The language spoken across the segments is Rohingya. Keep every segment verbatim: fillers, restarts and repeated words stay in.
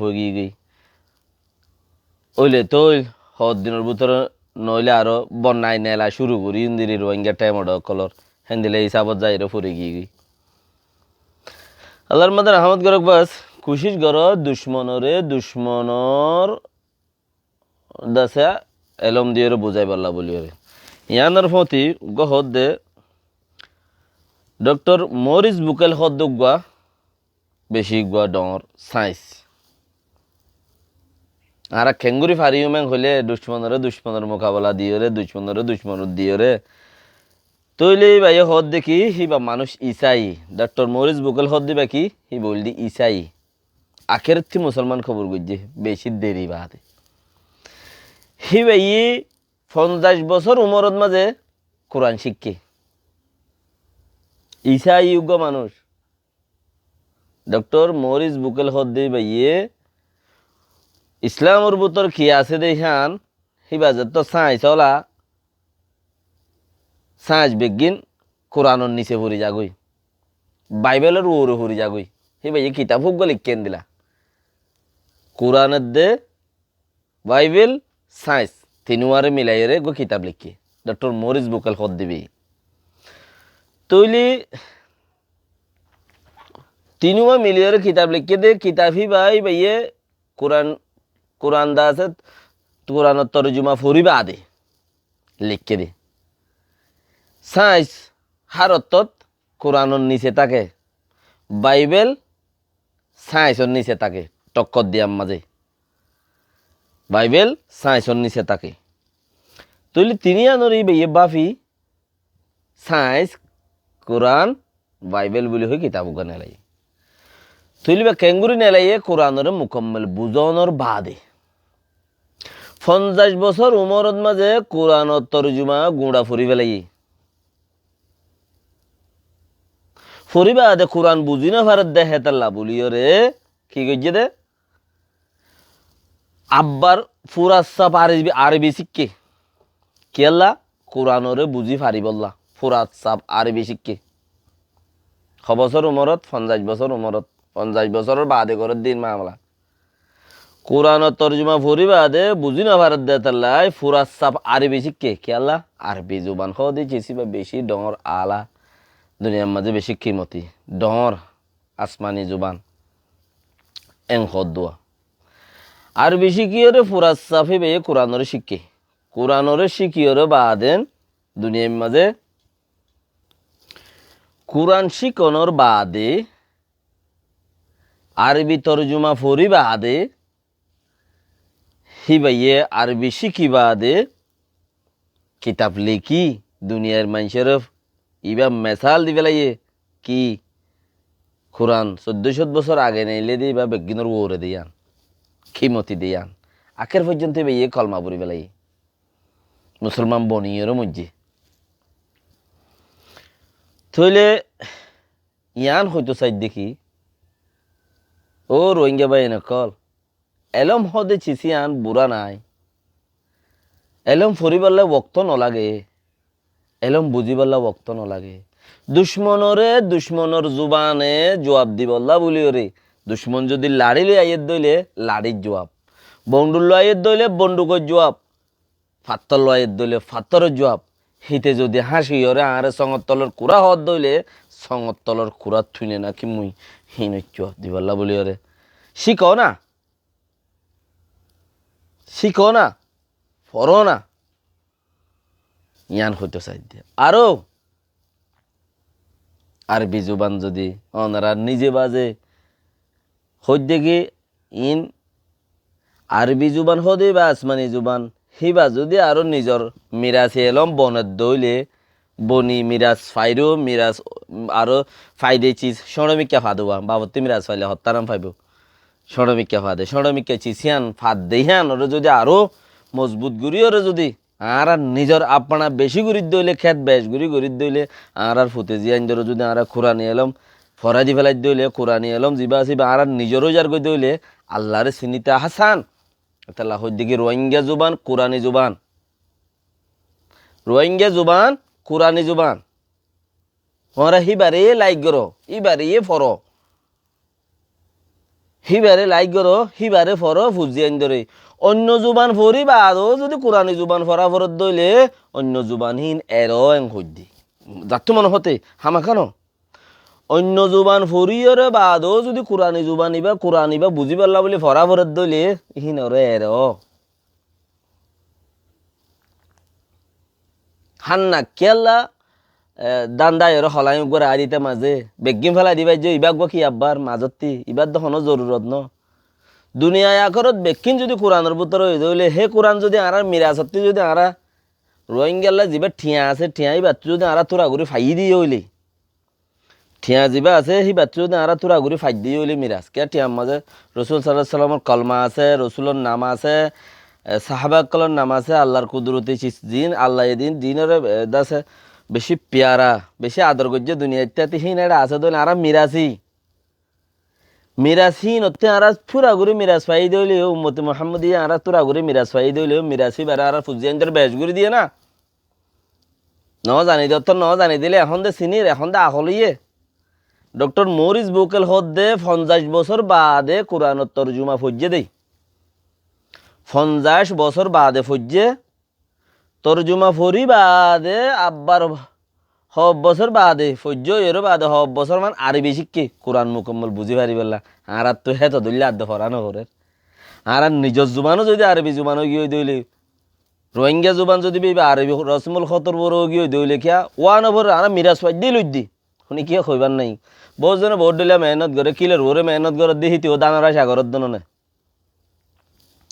ói giyói. Óile tóil, hoddinor bútore noóile aró bonnai nela cúru gorí endilla Ruáingga thaim ókkolor. Héndilla hísabot zaiyóre fori giyói. Allar mazé rahámot gorók bas, kucíc goró ducmonoré ducmonor dase elóm diyóre buzáibolla buliyóre. Yíanor fóti uggúa hoódde, Doktor Moris Bukel hoódde uggúa, bicí uggúa dhoóñr sáins. Añára keéngorí fariyúm en hoilé ducmonoré ducmonor mukabela diyóre, ducmonoré ducmonor diyóre. Tóile íbaye hoódde ki, híba manúic Isai. Doktor Moris Bukel hoódde íba ki, híba óilde Isai. Akérottí musolman kobul goijjé, bicí deri baade. Híbaye fonzaic bosór umorot mazé Kuran cíkké. Isai uggúa manúic. Doktor Moris Bukel hoódde íbaye Islamor bútor ki asé de hían, híba zettót sáins óla, sáins beggín Kuranor nise fori zagói. Baibelor uore fori zagói. Híbaye kitab uggúa leikké endilla. Kuran edde Baibel, sáins, tinuware milaiyóre uggúa kitab leikké. Doktor Moris Bukel hoódde íbaye. Tóile tinuwa miliyóre kitab leikké de, kitab híba, híbaye Kuran, Kuran de asé, Kuranor torjuma fori baade leikké de. Sáins hár ottót Kuranor nise táke. Baibel sáinsor nise táke, thokkor diyar mazé. Baibel sáinsor nise táke. Tóile tiníyanor íbaye báfi sáins, Kuran, Baibel buli hoi kitab uggúa nelaiye. Tóile íba keéngorí nelaiye, Kuranoré mukammel buzónor baade. Fonzaic bosór umorot mazé Kuranor torjuma guñça fori félaiye. Fori baade Kuran buzí nofaredde hétolla buliyóre ki goijjé de? Abbar furassaf Arbi, Arbi cíkké. Kiyólla? Kuranoré buzí faribólla. Furassaf Arbi cíkké. Ho bosór umorot? Fonzaic bosór umorot. Fonzaic bosóror baade gorédde ín mamela. Kuranor torjuma fori baade buzí nofaredde hétolla furassaf Arbi cíkké. Kiyólla? Arbi zuban hoóde cis íba bicí dhoóñr ala. Duniyar mazé bicí kimoti. Dhoóñr asmani zuban. Eñ hoódduwa. Arbi cíkiyóre furassaf íbaye Kuranoré cíkké. Kuranoré cíkiyóre baaden duniyar mazé Kuran cíkonor baade, Arbi torjuma fori baade, híbaye Arbi cíki baade, kitab leikí, duniyar maincóre íba mesal di félaiye ki, Kuran soiddó cót bosór age neilé de íba beggúnor uore de yían, kimoti de yían. Akér foijjonto íbaye kolma fori félaiye. Musolman boniyóre moijjé. Tóile yían hoitó saidde ki, ó Ruáingga báiyain ókkol, elóm hoóde cis yían bura nái. Elóm foribálla wokto nolage. Elóm buzibálla wokto nolage. Ducmonoré ducmonor zubane juab dibálla buliyóre. Ducmon zodi laçí loi aiyédde óile laçír juab. Bonduk loi aiyédde óile bondukor juab. Fattór loi aiyédde óile fattóror juab. Híte zodi háñciyóre añáre songottolor kurá hoódde óile songottolor kurá tuine náki mui híinor juab dibálla buliyóre. Cíko na. Cíko na, foró na, yían hoitó saidde. Aró Arbi zuban zodi onora nize baze hoidde ki in Arbi zuban hoóde íba asmani zuban, híba zodi aró nizor mirasi elóm bonedde óile, boni miras fairó, miras aró faide cis cóñço mikká fade uwa, babottí miras faile hottáram faibo. Cóñço mikká fade, cóñço mikká cis hían fadde híanoré zodi aró mozbut goríyoré zodi añárar nizor apna bicí gorídde óile, khet bec gorí gorídde óile, añárar fute zíaindoré zodi añára Kurani elóm foráidi félaidde óile, Kurani elóm zibá asé íba añárar nizor óizar goidde óile, Allaré sinita hasán. Étalla hoidde ki Ruáingga zuban, Kurani zuban. Ruáingga zuban, Kurani zuban. Tuáñra híbareyé laik goró, híbareyé foró. Híbare laik goró, híbare foró, fuzzi aindóre. Oinno zuban fori baade ó zodi Kurani zuban fora foredde óile, oinno zuban hín eró en hoiddé. Zattú mone hoté, hámaká no. Oinno zuban foriyóre baade ó zodi Kurani zuban ibá, Kurani ibá buzíbolla buli fora foredde óile, hín oré eró. Hánna kiyólla, e, dán dai oré holáim uggúa raái dite mazé, beggín félai diba zo, ibá uggúa ki abbar mazottí, ibár de honó zorurot no. Duniyai akorot bekkín zodi Kuranor bútore óiye de óile, hé Kuran zodi añárar mirasottí zodi añára Ruáingalla zibá thiañ asé, thiañ íbattú zodi añára túra gorí faiyí diyé óile, thiañ zibá asé, híbattú zodi añára túra gorí faiyí diyé óile miras. Kiyá thiañr mazé Rosul sallallahu alaihi wasallamor kolma asé, Rosulor nam asé, e, sahaba ókkolor nam asé, Allar kuduroti sis din, Allaye din, dinoré, e, dase beci piyara, beci ador goijjé duniyaittú, hín eçe asé de óile añára mirasi. Miras hínottú añára fura gorí miras faiyí de óile, ummote Muhammodiya añára fura gorí miras faiyí de óile, miras híbare añára fuzzi aindóre bec gorí diyé na. No zani de, ottór no zani dile, ehón de sinir, ehón de akol óiye. Doktor Moris Bukel hoódde fonzaic bosór baade Kuranor torjuma foijjé de. Fonzaic bosór baade foijjé, torjuma fori baade abbar hof bosór baade, foijjé óiyore baade hof bosór man Arobi cíkke, Kuran mukammol buzí faribólla. Añárattú héto dóilla adde fora noforér. Añárar nizor zuban ó zodi Arobi zuban óigiyoi de óile, Ruáinga zuban zodi be Arobi rosmul hótor uore óigiyoi de óile kiyá, uá noforér, añára miras faidde loidde. Hone kiyá hoibar nái. Bout zone bout dóilla mehénot goré, kilor uore mehénot gorédde híte ó dánor aca gorédde none.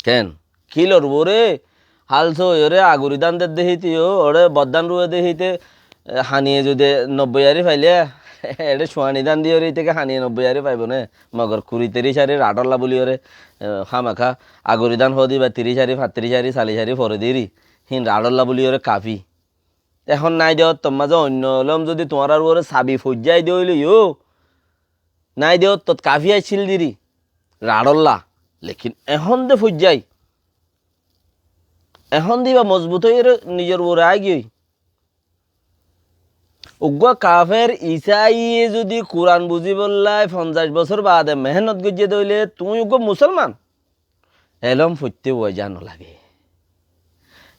Ken? Kilor uore, hálso óiyore aguri dán dedde híte yó, ore boddán ruwede híte, e, haniye zodi nobboi ari faile, eçe cuañçi dán diyore híte ke haniye nobboi ari faibo né? Mogor kuri tiríc ari raçolla buliyore, e, hámaká aguri dán hoóde íba tiríc ari, fañtiríc ari, salic ari fore diri, hín raçolla buliyore kafi. Ehón nái de ottór mazé oinno elóm zodi tuáñrar uore sabi foijjái de óile yó, nái de ottót kafi accíl diri, raçolla. Lekin ehón de foijjái. Ehón de íba mozbut óiyore nizor uore aigiyoi. Uggúa kafer Isaiye zodi Kuran buzíbolla fonzaic bosór baade mehénot goijjé de óile, tuñí uggúa musolman. Elóm foitté waja nolage.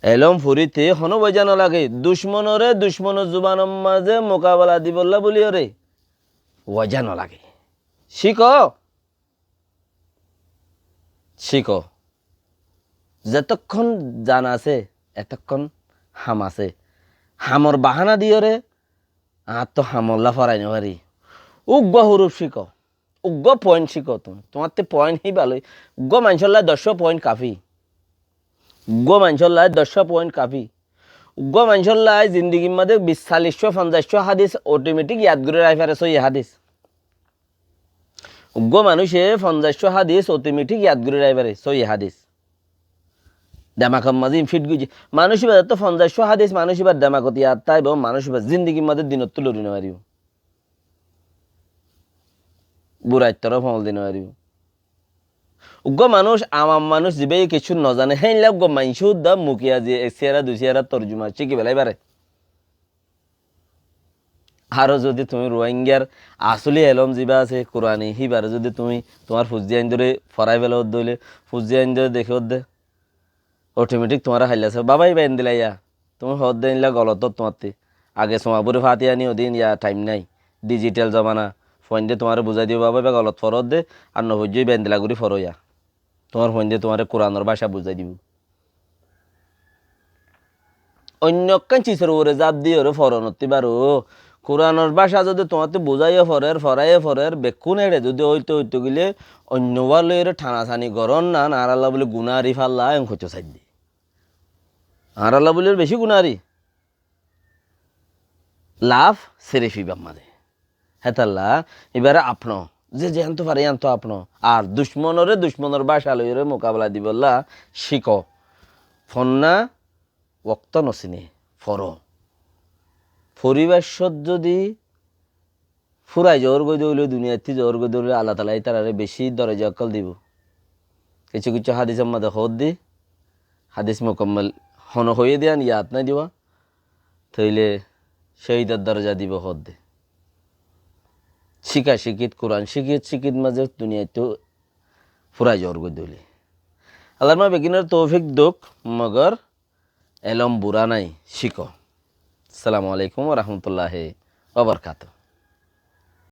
Elóm forité honó waja nolage. Ducmonoré ducmonor zubanor mazé mukabela dibolla buliyore waja nolage. Cíko. Cíko. Zetokkón zan asé, etokkón ham asé. Hamor bahana diyore añáttu hamolla forai nofari. Uggúa huruf cíko. Uggúa point cíko tuñí. Tuáñtte point híba loi. Uggúa maincólla doccúa point kafi. Uggúa maincólla doccúa point kafi. Uggúa maincólla zindigir mazé bic, calliccúa, fonzaiccúa hádis otometik yad gorí raifare, sóiyi hádis. Uggúa manúice fonzaiccúa hádis otometik yad gorí raifare, sóiyi hádis. Demakor mazé in fit goijjé. Manúic íba zetó fonzaiccúa hádis manúic íbar demakot yad táibo, manúic íba zindigir mazé dinottú lori nofaribó. Buraittoró foñl di nofaribó. Uggúa manúic, awam manúic zibáye kiccú nozane, héinla uggúa maincé uddá mukiya ziyé ek siyara dui siyara torjuma cíki belai fare. Aró zodi tuñí Ruáingar asóli elóm zibá asé, Kurani, híbare zodi tuñí tuáñr fuzzi aindóre forai felo de óile, fuzzi aindóre deké de, otometik tuáñre hailla sá, baba, íba endilla ya. Tuñí hoódde éilla golot ót tuáñtti. Age suma bóri fatiya niyo din ya thaim nái. Dijital zomana. Fuainde tuáñre buzái dibo, baba, íba golot foródde, ar nofoijjó íba endilla gorí foró ya. Tuáñr fuainde tuáñre Kuranor báca buzái dibo. Oinno ekkán cisor uore zaf diyore foronottí baro. Kuranor báca zodi tuáñtti buzáiyo forer, foráiyo forer, bekkún éçe zodi óito óito gile, oinno uwá loiyore thanasani goron nan, añáralla bóli guná ari falla, en hoito saidde. Añáralla bóli beci guná ari. Laf sirif íbar mazé. Hétalla íbare apno. Ze zeéntu fare yíantu apno. Ar ducmonoré ducmonor báca loiyore mukabela dibolla cíko. Fonná wokto nosine. Foro. Foribaccót zodi furai zoór goi dóile, duniyaittí zoór goi dóile, Allah taala ítarare beci doroja ókkol dibo. Kissú kissú hádisor mazé hoódde, hádis mukammol hono hoiyé de yían yad nái diba, tóile cóhidor doroja dibo hoódde. Cíka cíkit, Kuran cíkit, cíkit mazé duniyaittú fúrai zagói dóile. Allar ma beggúnore toufik douk, mogor elóm bura nái, cíko. Assalamu alaikum wa rahmatullahi wa barakatuhu.